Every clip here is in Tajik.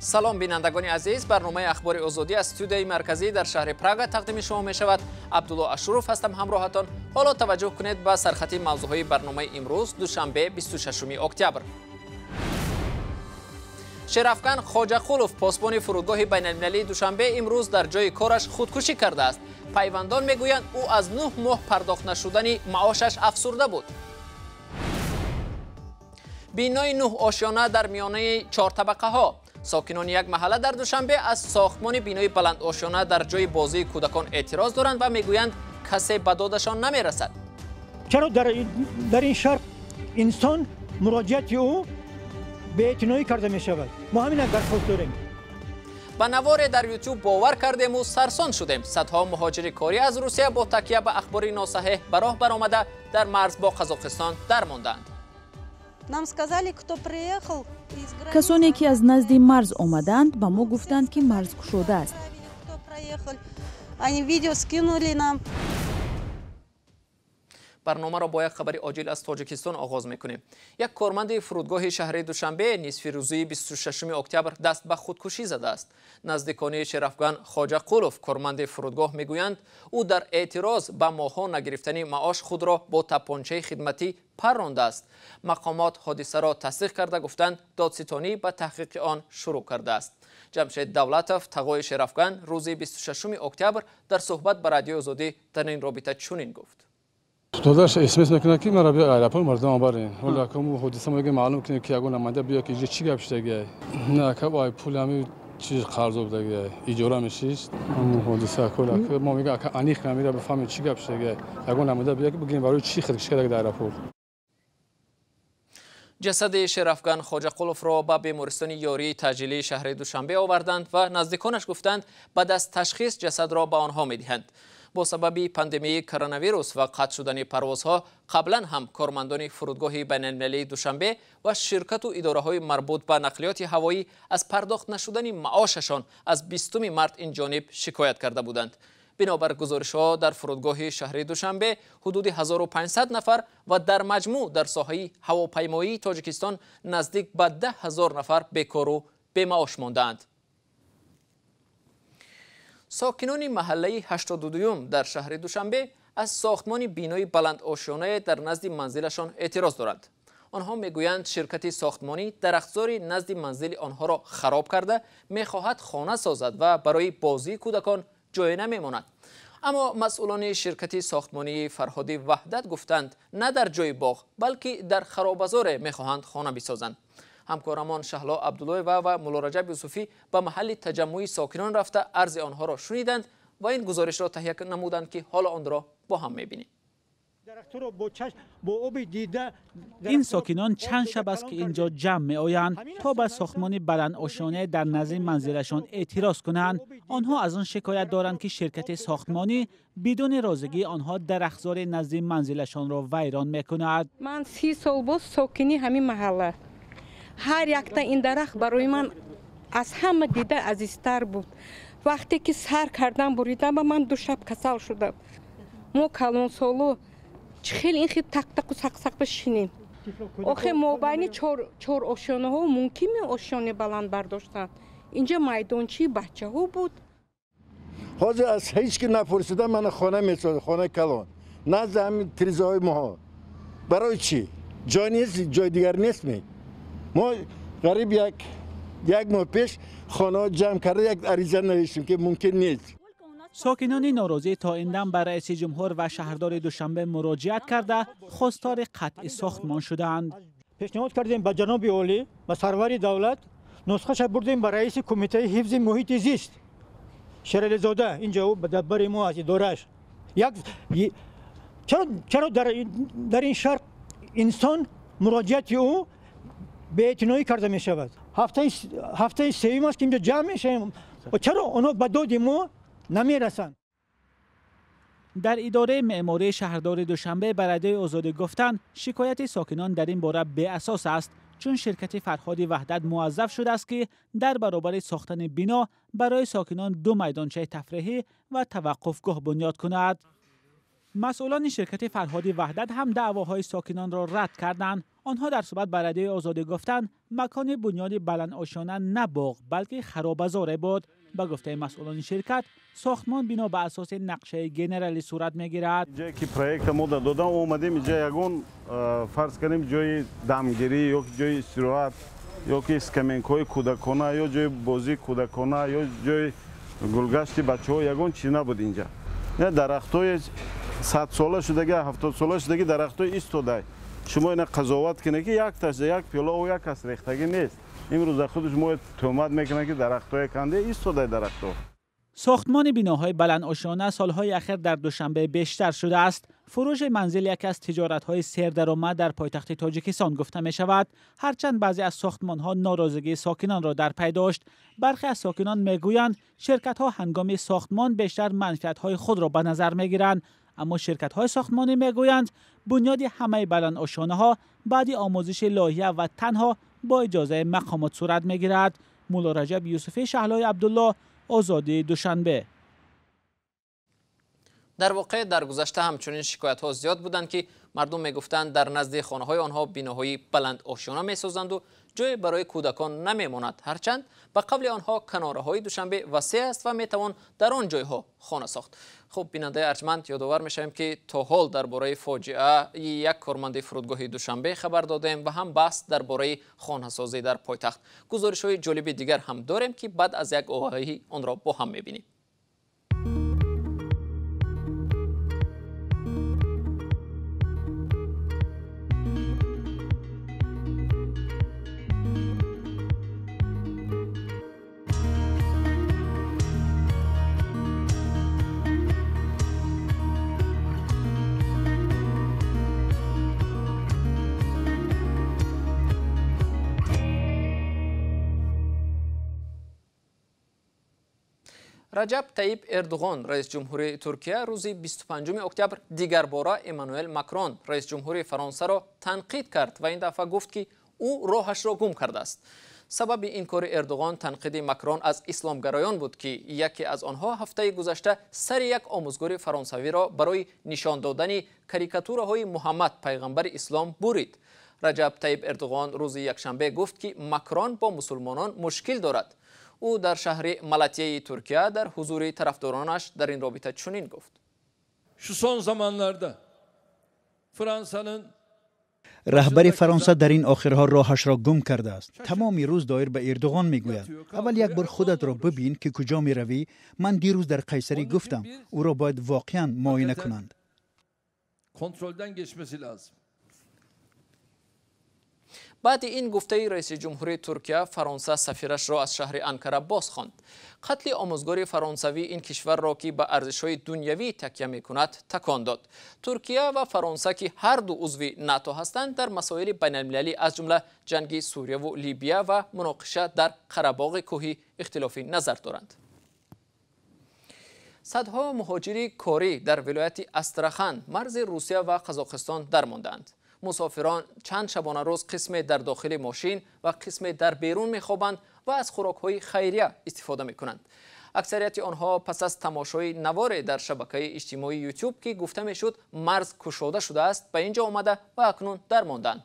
Салом, бинандагони азиз. Барномаи Ахбори Озодӣ аз студияи марказӣ дар шаҳри Прага тақдими шумо мешавад. Абдулло Ашуров ҳастам ҳамроҳатон. Ҳоло таваҷҷӯҳ кунед ба сархати мавзӯъҳои барномаи имрӯз, душанбе, 26 октябр. Шерафган Хоҷақулов, посбони фурудгоҳи байналмилалии Душанбе, имрӯз дар ҷои кораш худкушӣ кардааст. Пайвандон мегӯянд, ӯ аз 9 моҳ пардохт нашудани маошаш афсурда буд. Бинои нӯҳ ошёна дар миёнаи чортабақаҳо. Сокинони як маҳалла дар Душанбе аз сохтмони бинои баландошёна дар ҷои бозии кӯдакон эътироз доранд ва мегӯянд, касе ба додашон намерасад. Чаро дар ин шаҳр инсон муроҷиати ӯ беэътиноӣ карда мешавад? Мо ҳамина дархост дорем. Ба наворе дар Ютуб бовар кардему сарсон шудем. Садҳо муҳоҷири корӣ аз Русия бо такя ба ахбори носаҳеҳ ба роҳ баромада, дар марз бо Қазоқистон дармондаанд. Нам сказали, кто приехал из границы. Касоне ки аз назди марз омадаанд, ба мо гуфтанд, ки марз кушода аст. Кто проехал. Они видео скинули нам. Барномаро бо як хабари оҷил аз Тоҷикистон оғоз мекунем. Як корманди фурудгоҳи шаҳри Душанбе нисфи рӯзии 26 октябр даст ба худкушӣ задааст. Наздикони Шерафган Хоҷақулов, корманди фурудгоҳ, мегӯянд, ӯ дар эътироз ба моҳҳо нагирифтани маош худро бо тапончаи хидматӣ паррондааст. Мақомот ҳодисаро тасдиқ карда, гуфтанд, додситонӣ ба таҳқиқи он шурӯъ кардааст. Ҷамшед Давлатов, тағои Шерафган, рӯзи 26 октябр дар суҳбат ба Радиои Озодӣ дар ин робита чунин гуфт: Додаш смс мекунад, ки мара биё аэропорт, мардум барин. Ҳоло акам ҳодиса мега маълум кунем, ки ягон намоянда биё, ки инҷа чӣ гап шудагиай. На, ака, ай пул ҳами чиз қарзо будагиай, иҷора мешист. Ҳамун ҳодиса ака мо мега, ака, аниқ намира бифаҳмем, чӣ гап шудагиай. Ягон намоянда биё, ки бигӯем, барои чӣ худкушӣ карда дар аэропорт. Ҷасади Шерафган Хоҷақуловро ба бемористони ёрии таъҷилии шаҳри Душанбе оварданд ва наздиконаш гуфтанд, баъд аз ташхис ҷасадро ба онҳо медиҳанд. Бо сабаби пандемияи коронавирус ва қатъ шудани парвозҳо қаблан ҳам кормандони фурудгоҳи байналмилалии Душанбе ва ширкату идораҳои марбут ба нақлиёти ҳавоӣ аз пардохт нашудани маошашон аз 20 март ин ҷониб шикоят карда буданд. Бинобар гузоришҳо, дар фурудгоҳи шаҳри Душанбе ҳудуди 1500 нафар ва дар маҷмӯъ дар соҳаи ҳавопаймоии Тоҷикистон наздик ба 10 000 нафар бекору бемаош мондаанд. Сокинони маҳаллаи 82-юм дар шаҳри Душанбе аз сохтмони бинои баландошёнае дар назди манзилашон эътироз доранд. Онҳо мегӯянд, ширкати сохтмонӣ дарахтзори назди манзили онҳоро хароб карда, мехоҳад хона созад ва барои бозии кӯдакон ҷое намемонад. Аммо масъулони ширкати сохтмонии Фарҳоди Ваҳдат гуфтанд, на дар ҷои боғ, балки дар харобазоре мехоҳанд хона бисозанд. Ҳамкорамон Шаҳло Абдуллоева ва Муллораҷаб Юсуфӣ ба маҳалли таҷаммуи сокинон рафта, арзи онҳоро шуниданд ва ин гузоришро таҳия намуданд, ки ҳоло онро бо ҳам мебинем. Ин сокинон чанд шаб аст, ки ин ҷо ҷамъ меоянд, то ба сохтмони баландошёнае дар назди манзилашон эътироз кунанд. Онҳо аз он шикоят доранд, ки ширкати сохтмонӣ бидуни розигии онҳо дарахтзори назди манзилашонро вайрон мекунад. Ман 30 сол боз сокини ҳамин маҳалла. Ҳар якта ин дарахт барои ман аз ҳама дида азизтар буд. Вақте ки сар кардан буридам, ба ман ду шаб касал шудам. Мо калонсоло чӣ хел ин хел тақтақу сақсақ бишинем? Охе, мобайни чор ошёнаҳо мумкин ошёни баланд бардоштан? Инҷа майдончаи бачаҳо буд. Ҳозир аз ҳеҷ ки напурсида мана хона месозад, хонаи калон назди ҳамин тирезаҳои моҳо. Барои чӣ? Ҷой нест, ҷои дигар нест ме? Мо ғариб як моҳ пеш хонаҳо ҷамъ карда, як ариза навиштем, ки мумкин нест. Сокинони норозӣ то ин дам ба раиси ҷумҳур ва шаҳрдори Душанбе муроҷиат карда, хостори қатъи сохтмон шудаанд. Пешниҳод кардем ба ҷаноби олӣ, ба сарвари давлат, нусхаша бурдем ба раиси кумитаи ҳифзи муҳити зист Шерализода. Инҷа ӯ ба даббари мо аз идорааш як. Чаро дар ин шаҳр инсон муроҷиати ӯ беэътиноӣ карда мешавад? Ҳафтаи сеюм аст, ки инҷо ҷамъ мешавем. Чаро онҳо ба доди мо намерасанд? Дар идораи меъмории шаҳрдори Душанбе ба Радиои Озодӣ гуфтанд, шикояти сокинон дар ин бора беасос аст, чун ширкати Фарҳоди Ваҳдат муваззаф шудааст, ки дар баробари сохтани бино барои сокинон ду майдончаи тафриҳӣ ва таваққуфгоҳ бунёд кунад. Масъулони ширкати Фарҳоди Ваҳдат ҳам даъвоҳои сокинонро рад карданд. Онҳо дар суҳбат ба Радиои Озодӣ гуфтанд, макони бунёди баландошёна на боғ, балки харобазоре буд. Ба гуфтаи масъулони ширкат, сохтмон бино ба асоси нақшаи генералӣ сурат мегирад. Ҷое ки проекта мо додам, омадем инҷа ягон фарз кардем ҷои дамгирӣ ё ҷои истироҳат ё ки скамейкаҳои кӯдакона ё ҷои бозии кӯдакона ё ҷои гулгашти бачаҳо ягон чиз набуд инҷа. Дарахтҳои 100 сола шудаги, 70 сола шудаги дарахтҳои истодай. Шумо ина қазоват кунед, ки якташ як пиёла о як кас рехтагӣ нест. Имрӯз дар худаш мо тӯҳмат мекунанд, ки дарахтҳое канде истодай дарахтҳо. Сохтмони биноҳои баландошёна солҳои ахир дар Душанбе бештар шудааст. Фурӯши манзил яке аз тиҷоратҳои сердаромад дар пойтахти Тоҷикистон гуфта мешавад. Ҳарчанд баъзе аз сохтмонҳо норозигии сокинонро дар пай дошт. Бархе аз сокинон мегӯянд, ширкатҳо ҳангоми сохтмон бештар манфиатҳои худро ба назар мегиранд. Аммо ширкатҳои сохтмонӣ мегӯянд, бунёди ҳамаи баландошёнаҳо баъди омӯзиши лоиҳа ва танҳо бо иҷозаи мақомот сурат мегирад. Мулло Раҷаб Юсуфӣ, Шаҳлои Абдулло, Озодӣ, Душанбе. Дар воқеъ, дар гузашта ҳамчунин шикоятҳо зиёд буданд, ки мардум мегуфтанд, дар назди хонаҳои онҳо биноҳои баландошёна месозанду ҷое барои кӯдакон намемонад. Ҳарчанд ба қавли онҳо канораҳои Душанбе васеъ аст ва метавон дар он ҷойҳо хона сохт. Хуб, бинандаи арҷманд, ёдовар мешавем, ки то ҳол дар бораи фоҷиаи як корманди фурудгоҳи Душанбе хабар додем ва ҳам баҳс дар бораи хонасозӣ дар пойтахт. Гузоришҳои ҷолиби дигар ҳам дорем, ки баъд аз як огаҳӣ онро бо ҳам мебинем. Раҷаб Таиб Эрдуғон, раис ҷумҳури Туркия, рӯзи 25 октябр дигарбора Эммануэл Макрон, раис ҷумҳури Фаронсаро танқид кард ва ин дафъа гуфт, ки ӯ роҳашро гум кардааст. Сабаби ин кори Эрдуғон танқиди Макрон аз исломгароён буд, ки яке аз онҳо ҳафтаи гузашта сари як омӯзгори фаронсавиро барои нишон додани карикатураҳои Муҳаммад, пайғамбари ислом, бурид. Раҷаб Таиб Эрдуғон рӯзи якшанбе гуфт, ки Макрон бо мусулмонон мушкил дорад. Ӯ дар шаҳри Малатияи Туркия дар ҳузури тарафдоронаш дар ин робита чунин гуфт. Şu son zamanlarda Fransa'nın Раҳбари Фаронса дар ин охирҳо роҳашро гум кардааст. Тамоми рӯз доир ба Эрдуғон мегӯяд: «Аввал як бор худатро бибин, ки куҷо меравӣ». Ман дирӯз дар Қайсарӣ гуфтам, ӯро бояд воқеан муоина кунанд. Kontrolden geçmesi lazım. Баъди ин гуфтаи раиси ҷумҳурии Туркия, Фаронса сафирашро аз шаҳри Анкара боз хонд. Қатли омӯзгори фаронсавӣ ин кишварро, ки ба арзишҳои дунявӣ такя мекунад, такон дод. Туркия ва Фаронса, ки ҳар ду узви НАТО ҳастанд, дар масоили байналмилалӣ, аз ҷумла ҷанги Сурияву Либия ва муноқиша дар Қарабоғи Кӯҳӣ, ихтилофи назар доранд. Садҳо муҳоҷири корӣ дар вилояти Астрахан, марзи Русия ва Қазоқистон, дармондаанд. Мусофирон чанд шабонарӯз қисме дар дохили мошин ва қисме дар берун мехобанд ва аз хӯрокҳои хайрия истифода мекунанд. Аксарияти онҳо пас аз тамошои наворе дар шабакаи иҷтимоии Ютуб, ки гуфта мешуд марз кушода шудааст, ба ин ҷо омада ва акнун дармонданд.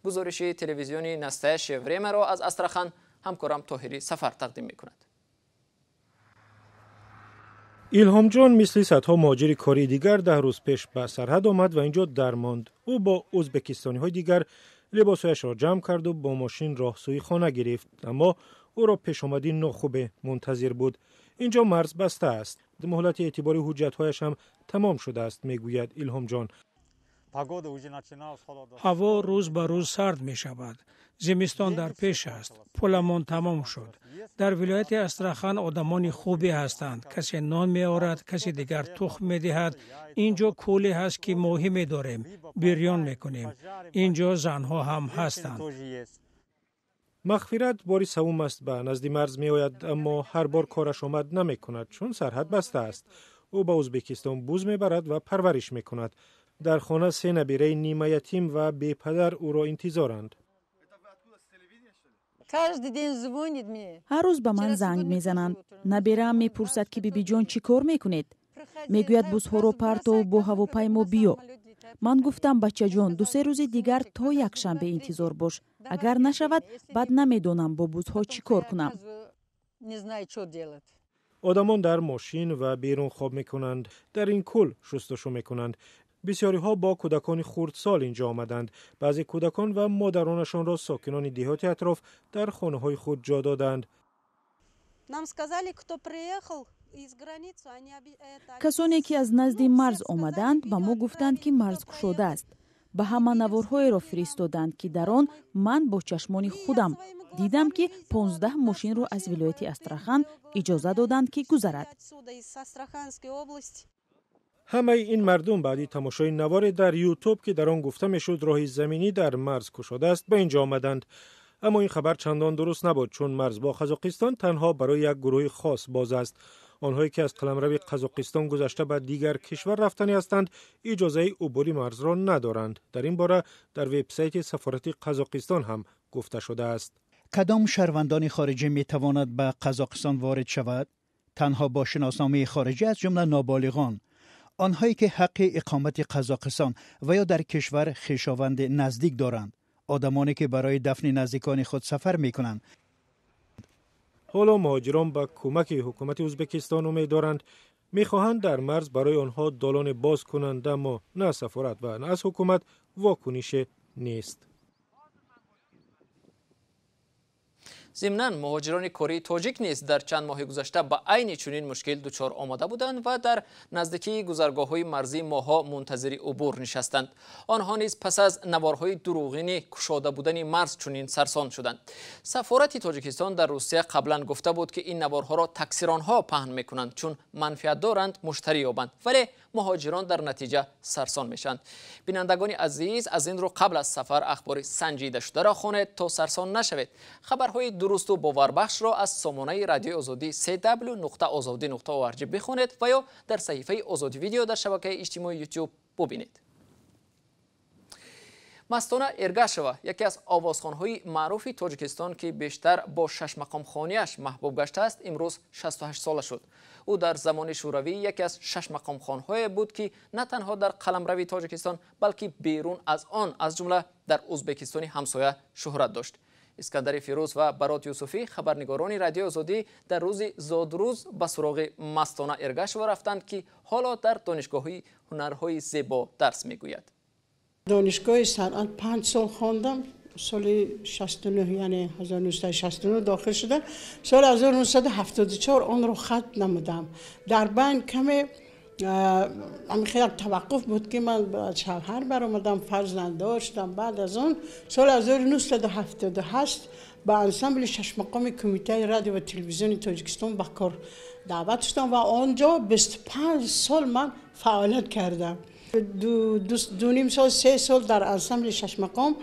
Гузориши телевизиони «Настоящее время» ро аз Астрахан ҳамкорам Тоҳири Сафар тақдим мекунад. Илҳомҷон мисли садҳо муҳоҷири кории дигар 10 рӯз пеш ба сарҳад омад ва инҷо дармонд. Ӯ бо ӯзбекистониҳои дигар либосҳояшро ҷамъ карду бо мошин роҳ сӯи хона гирифт, аммо ӯро пешомади нохубе мунтазир буд. Инҷо марз баста аст, муҳлати эътибори ҳуҷҷатҳояш ҳам тамом шудааст, мегӯяд Илҳомҷон. Ҳаво рӯз ба рӯз сард мешавад, зимистон дар пеш аст, пуламон тамом шуд. Дар вилояти Астрахан одамони хубе ҳастанд: касе нон меорад, касе дигар тухм медиҳад. Ин ҷо кӯле ҳаст, ки моҳӣ медорем, бирён мекунем. Ин ҷо занҳо ҳам ҳастанд. Мағфират бори савум аст ба назди марз меояд, аммо ҳар бор кораш омад намекунад, чун сарҳад баста аст. Ӯ ба Ӯзбекистон буз мебарад ва парвариш мекунад. Дар хона се набираи нимаятим ва бепадар ӯро интизоранд. Ҳар рӯз ба ман занг мезананд. Набираам мепурсад, ки бибиҷон, чӣ кор мекунед? Мегӯяд, бузҳоро партову бо ҳавопаймо биё. Ман гуфтам, бачаҷон, 2-се рӯзи дигар то якшанбе интизор бош, агар нашавад, баъд намедонам бо бузҳо чӣ кор кунам. Одамон дар мошин ва берун хоб мекунанд, дар ин кӯл шустушӯ мекунанд. Бисёриҳо бо кӯдакони хурдсол инҷо омаданд. Баъзе кӯдакон ва модаронашонро сокинони деҳоти атроф дар хонаҳои худ ҷо доданд. Касоне ки аз назди марз омаданд, ба мо гуфтанд, ки марз кушода аст. Ба ҳама наворҳоеро фиристоданд, ки дар он ман бо чашмони худам дидам, ки 15 мошинро аз вилояти Астрахан иҷоза доданд, ки гузарад. Ҳамаи ин мардум баъди тамошои наворе дар Ютуб, ки дар он гуфта мешуд роҳи заминӣ дар марз кушода аст, ба инҷо омаданд. Аммо ин хабар чандон дуруст набуд, чун марз бо Қазоқистон танҳо барои як гурӯҳи хос боз аст. Онҳое ки аз қаламрави Қазоқистон гузашта ба дигар кишвар рафтанӣ ҳастанд, иҷозаи убури марзро надоранд. Дар ин бора дар вебсайти сафорати Қазоқистон ҳам гуфта шудааст. Кадом шаҳрвандони хориҷӣ метавонад ба Қазоқистон ворид шавад? Танҳо бо шиносномаи хориҷӣ, аз ҷумла ноболиғон, онҳое ки ҳаққи иқомати Қазоқистон ва ё дар кишвар хешованди наздик доранд, одамоне ки барои дафни наздикони худ сафар мекунанд. Ҳоло муҳоҷирон ба кӯмаки ҳукумати Ӯзбекистон умед доранд. Мехоҳанд дар марз барои онҳо долоне боз кунанд, аммо на аз сафорат ва на аз ҳукумат вокунише нест. Зимнан, муҳоҷирони кории тоҷик низ дар чанд моҳи гузашта ба айни чунин мушкил дучор омада буданд ва дар наздикии гузаргоҳҳои марзии моҳҳо мунтазири убур нишастанд. Онҳо низ пас аз наворҳои дурӯғини кушода будани марз чунин сарсон шуданд. Сафорати Тоҷикистон дар Русия қаблан гуфта буд, ки ин наворҳоро таксиронҳо паҳн мекунанд, чун манфиат доранд муштарӣ ёбанд, вале муҳоҷирон дар натиҷа сарсон мешаванд. Бинандагони азиз, аз ин рӯ қабл аз сафар ахбори санҷидашударо хонед то сарсон нашавед. Хабарҳои дурусту боварбахшро аз сомонаи радиои Озодӣ cw.ozodi.org бихонед ва ё дар саҳифаи Озодӣ видео дар шабакаи иҷтимоии YouTube бубинед. Мастона Эргашева, яке аз овозхонҳои маъруфи Тоҷикистон, ки бештар бо шашмақомхонияш маҳбуб гаштааст, имрӯз 68 сола шуд. Ӯ дар замони шӯравӣ яке аз шашмақомхонҳое буд, ки на танҳо дар қаламрави Тоҷикистон, балки берун аз он, аз ҷумла дар Ӯзбекистони ҳамсоя шӯҳрат дошт. Искандари Фирӯз ва Барот Юсуфӣ, хабарнигорони радиои Озодӣ, дар рӯзи зодрӯз ба суроғи Мастона Эргашева рафтанд, ки ҳоло дар донишгоҳи ҳунарҳои зебо дарс мегӯяд. Донишгоҳи санъат 5 сол хондам. Соли 69, яъне 1969 дохил шудам. Соли 1974 онро хатм намудам. Дар байн каме хеле таваққуф буд, ки ман ба шавҳар баромадам, фарзанддор шудам. Баъд аз он соли 1978 ба ансамбли шашмақоми Кумитаи радио ва телевизиони Тоҷикистон ба кор даъват шудам ва он ҷо 25 сол ман фаъолият кардам. 2.5 сол, 3 сол дар ансамбли шашмақом,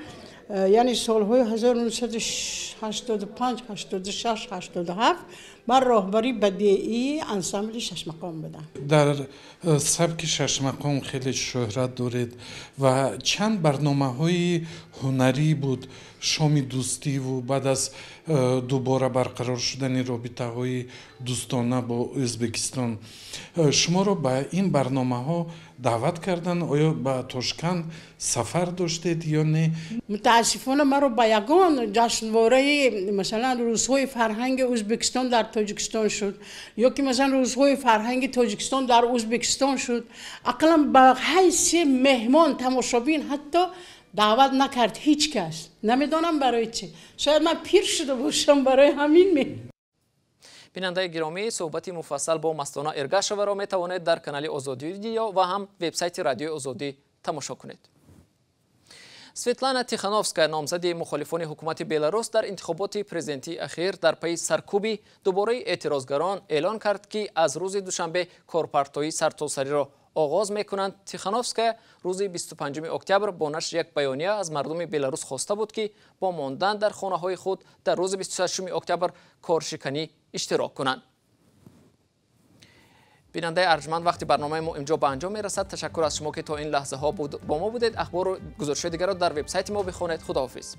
яъне солҳои 1985, 86, 87 ман роҳбари бадеии ансамбли шашмақом будам. Дар сабки шашмақом хеле шӯҳрат доред ва чанд барномаҳои ҳунарӣ буд, шоми дӯстиву баъд аз дубора барқарор шудани робитаҳои дӯстона бо Ӯзбекистон. Шуморо ба ин барномаҳо даъват карданд? Оё ба Тошканд сафар доштед ё не? Мутаассифона, маро ба ягон ҷашнвораи, масалан, рӯзҳои фарҳанги Ӯзбекистон дар Тоҷикистон шуд, ё ки масалан рӯзҳои фарҳанги Тоҷикистон дар Ӯзбекистон шуд, ақаллан ба ҳайси меҳмон, тамошобин ҳатто даъват накард ҳеҷ кас. Намедонам барои чӣ. Шояд ман пир шуда бошам, барои ҳамин ме. Бинандаи гиромӣ, суҳбати муфассал бо Мастона Эргашеваро метавонед дар канали Озодӣ видео ва ҳам вебсайти радиои Озодӣ тамошо кунед. Светлана Тихановская, номзади мухолифони ҳукумати Беларус, дар интихоботи президентии ахир дар пайи саркӯби дубораи эътирозгарон эълон кард, ки аз рӯзи душанбе корпартоии сартосариро оғоз мекунанд. Тихановская рӯзи 25 октябр бо нашри як баёния аз мардуми Беларус хоста буд, ки бо мондан дар хонаҳои худ дар рӯзи 26 октябр коршиканӣ иштирок кунанд. Бинандаи арҷманд, вақти барномаи мо инҷо ба анҷом мерасад. Ташаккур аз шумо, ки то ин лаҳзаҳо бо мо будед. Ахбору гузоришҳои дигарро дар вебсайти мо бихонед. Худоҳофиз.